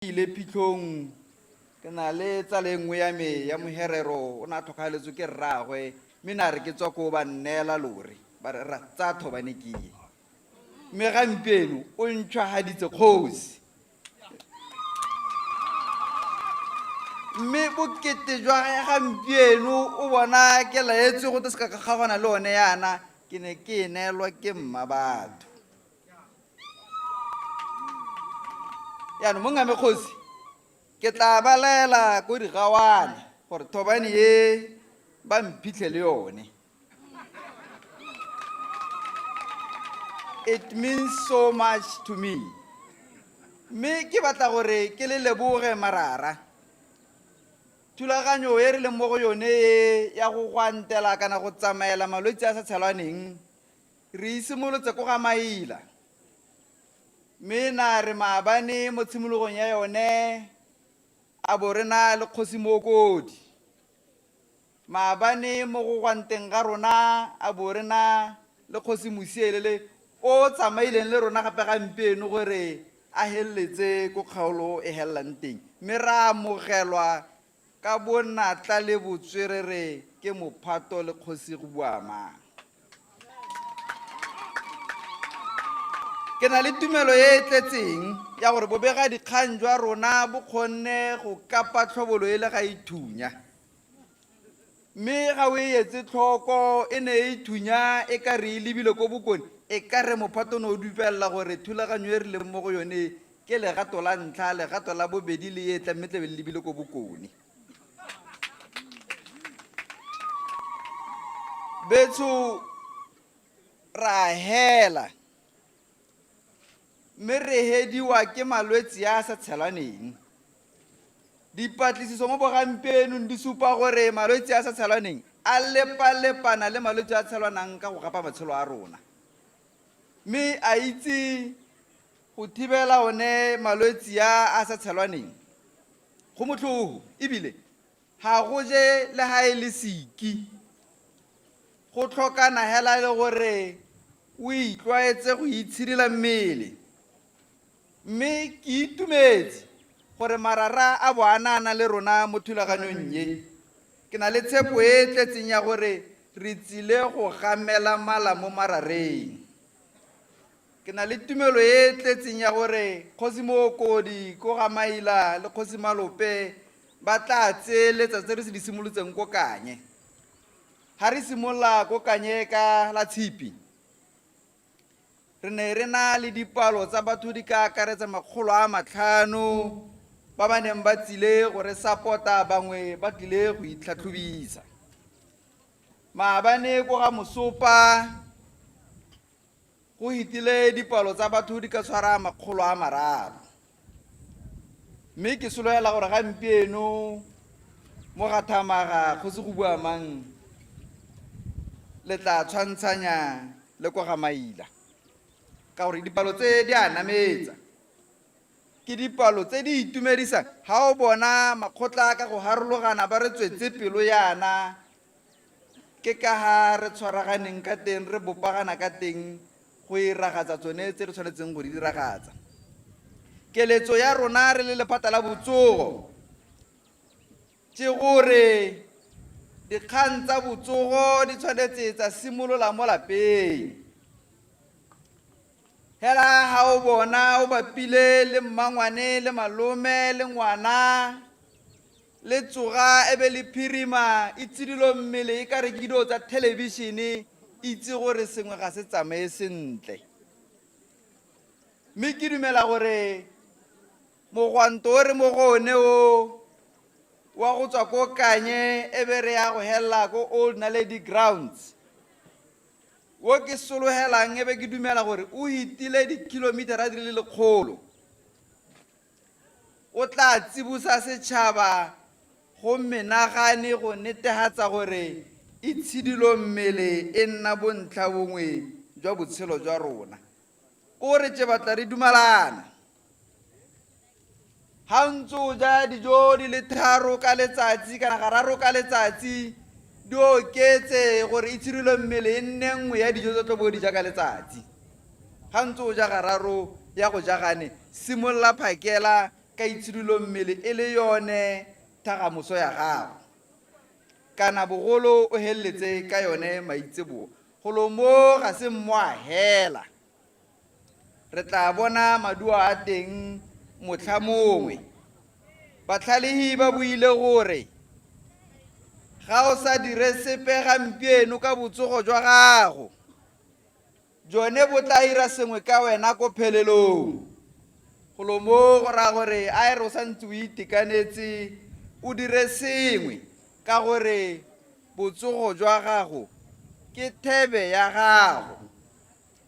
Ile phitlhong ke na le tsala e nngwe ya me ya moherero, o ne a tlhokagaletswe ke rraagwe, mme na re ke tswa koo ba nneela lore, ba re ra tsaya thobane ke ye. Mme gampieno o ntšhwagaditse kgosi. Mme bokete jwa gampieno o bona ke laetswe go te se ka ka kgaogana le one yana, ke ne ke e neelwa ke mma batho. Yaanong mongame kgosi, ke tla ba laela ko digawane gore thobane e ba mphitlhe le yone. It means so much to me. Mme ke batla gore ke le leboge marara. Thulaganyo e re leng mo go yone e ya go gwantela kana go tsamaela malwetse a sa tshelwaneng, re e simolotse ko ga Maila. Mme na re maabane mo tshimologong ya yone a bo re na le Kgosi Mookodi. Maabane mo go gwanteng ga rona a bo re na le Kgosi Mosielele o tsamaileng le rona gape gampieno gore a heleletse ko kgaolo e helelang teng. Mme ra amogelwa ka bonatla le botswerere ke mophato le Kgosi Gobuamang. Ke na le tumelo e e tletseng ya gore bobegadikgang jwa rona bo kgonne go kapa tlhobolo e le ga e thunya. Mme ga o e etse tlhoko e ne e thunya e ka re e lebile ko bokone, e ka re mophato o ne o dupelela gore thulaganyo e re leng mo go yone ke legato la ntlha, legato la bobedi le e tla mme tlebe le lebile ko bokone. Betsho ra hela mme re hediwa ke malwetse a a sa tshelaneng. Dipatlisiso mo bogampienong di supa gore malwetse a sa tshelwaneng a lepalepana le malwetse a tshelwanang ka go gapa matshelo a rona. Mme a itse go thibela one malwetse a a sa tshelwaneng go motlhogo ebile ga go je le ga e le siki. Go tlhokana hela le gore o itlwaetse go itshidila mmele. Mme ke itumetse gore marara a bo a na le rona mo thulaganyong ye. Ke na le tshepo e e tletseng ya gore re tsile go gamela mala mo marareng. Ke na le tumelo e e tletseng ya gore Kgosi Mookodi ko ga Maila le Kgosi Malope ba tla tseeletsa tse re se di simolotseng ko Kanye. Ga re simolola ko Kanye ka la Tshipi, re ne re na le dipalo tsa batho di ka akaretsa 500 ba ba neng ba tsile go re support-a, bangwe ba tlile go itlhatlhobisa. Maabane ko ga Mosopa go hitile dipalo tsa batho di ka tshwara 300. Mme ke sologela gore gampieno mo ga Thamaga Kgosi Gobuamang le tla tshwantshanya le kwa ga Maila, ka gore dipalo tse di a nametsa. Ke dipalo tse di itumedisang ga o bona makgotla ka go harologana ba re tswetse pelo yana, ke ka ga re tshwaraganeng ka teng, re bopagana ka teng go iragatsa tsone tse re tshwanetseng go di diragatsa. Keletso ya rona re le lephata la botsogo ke gore dikgang tsa botsogo di tshwanetse tsa simolola mo lapeng. Hela ga o bona o bapile le mmangwane le malome le ngwana le tsoga e be le phirima e tsidilo mmele e ka re ke dilo tsa thelebišene, itse gore sengwe ga se tsamaye sentle. Mme ke dumela gore mogwanto o re mo go one o wa go tswa ko Kanye e be re ya go helela ko Old Naledi Grounds, wo ke sologelang e be ke dumela gore o hitile dikilomitara di le 100, o tla tsibosa setšhaba go menagane go netefatsa gore itshidilo mmele e nna bontlha bongwe jwa botshelo jwa rona. Ko re tše batla re dumalana. Ha ntse o ja dijo di le 3 ka letsatsi kana gararo ka letsatsi, di oketse gore itshidilo mmele e nne nngwe ya dijo tse tlo bo di ja ka letsatsi. Ha ntse o ja gararo ya go ja gane, simolola phakela ka itshidilo mmele e le yone thagamoso ya gago. Kana bogolo o heleletse ka yone maitseboa. Golo mo ga se mmoa hela. Re tla bona maduo a teng motlha mongwe. Batlhalehi ba buile gore ga o sa dire sepe gampieno ka botsogo jwa gago, jone bo tla ira sengwe ka wena ko phelelong. Golo mo go raya gore a e re o santse o itekanetse o dire sengwe ka gore botsogo jwa gago ke thebe ya gago.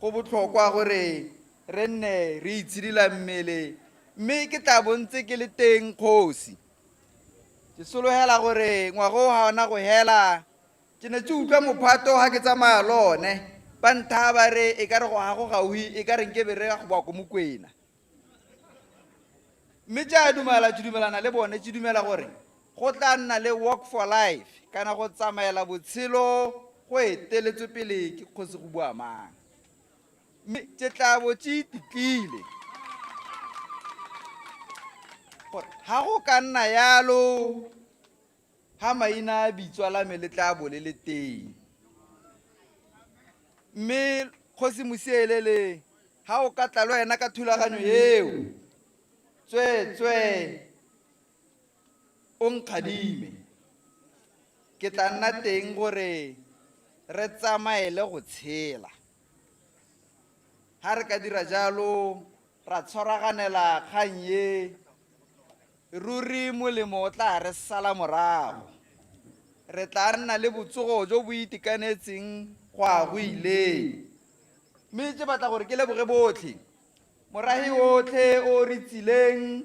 Go botlhokwa gore re nne re itshidila mmele mme ke tla bo ntse ke le teng kgosi. Ke sologela gore ngwaga o ga ona go hela ke ne ke utlwa mophato ga ke tsamaya le one ba nthaya ba re e ka re go ga go gauhi e ka re nke be re ya go boa ko Mokwena. Mme ke a dumela ke dumelana le bone ke dumela gore go tla nna le walk for life kana go tsamaela botshelo go eteletswe pele ke kgosi go bua mang. Mme ke tla bo ke ititlile gore ga go ka nna yalo ga maina a bitswa la me le tla bo le le teng. Mme kgosi Mosielele ga o ka tla le wena ka thulaganyo eo, tsweetswee o nkgadime. Ke tla nna teng gore re tsamaele go tshela. Ga re ka dira jalo ra tshwaraganela kgang e, ruri molemo o tla re sala morago. Re tla nna le botsogo jo bo itekanetseng go a go ileng. Mme ke batla gore ke leboge botlhe, morahi otlhe o re tsileng,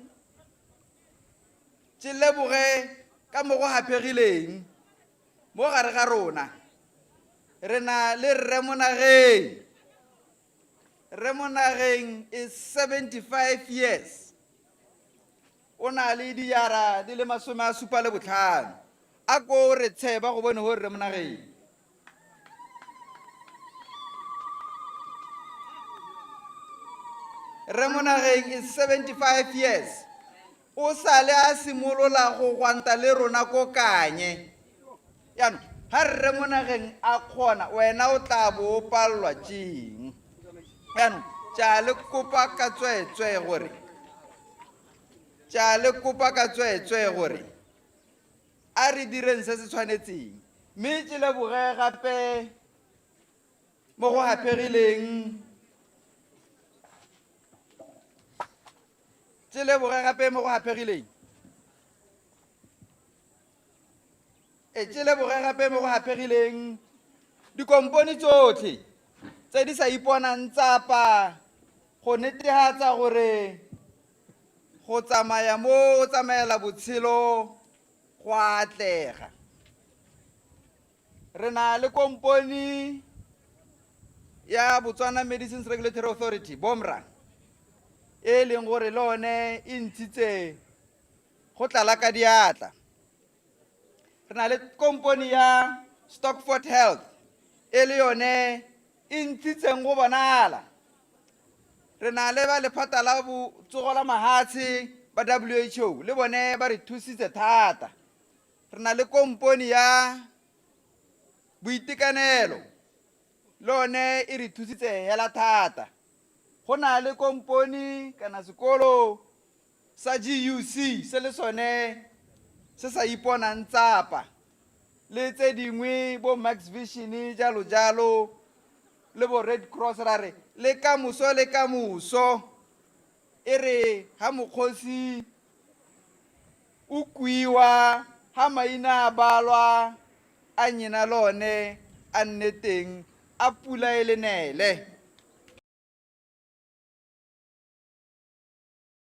ke leboge ka mo go haphegileng mo gare ga rona. Re na le Rre Monageng. Rre Monageng is 75 years. O na le dijara di le 75. A ko re tsheba go bone go Rre Monageng. Rre Monageng is 75 years. O sale a simolola go gwanta le rona ko Kanye. Jaanong ga Rre Monageng a kgona, wena o tla bo o palelwa keng? Jaanong tša le kopa ka tsweetswee gore, tša le kopa ka tsweetswee gore a re direng se se tshwanetseng. Mme ke leboge gape mo go haphegileng, ke leboge gape mo go haphegileng. E ke leboge gape mo go haphegileng dikompone tsotlhe tse di sa iponang tsapa go netefatsa gore go tsamaya mo o tsamaela botshelo go a atlega. Re na le kompone ya Botswana Medicines Regulatory Authority, BOMRA, e leng gore le one e ntshitse go tlala ka diatla. Re na le kompone ya Stockford Health e le yone e ntshitseng go bonala. Re na le ba lephata la botsogo la mahatshe ba WHO le bone ba re thusitse thata. Re na le kompone ya boitekanelo le one e re thusitse hela thata. Go na le kompone kana sekolo sa GUC se le sone se sa iponang tsapa le tse dingwe bo Max Vision jalo jalo le bo Red Cross. Ra re le kamoso le kamoso e re ha mokgosi o kuiwa ha maina a balwa a nyena le one a nne teng a pula e le nele.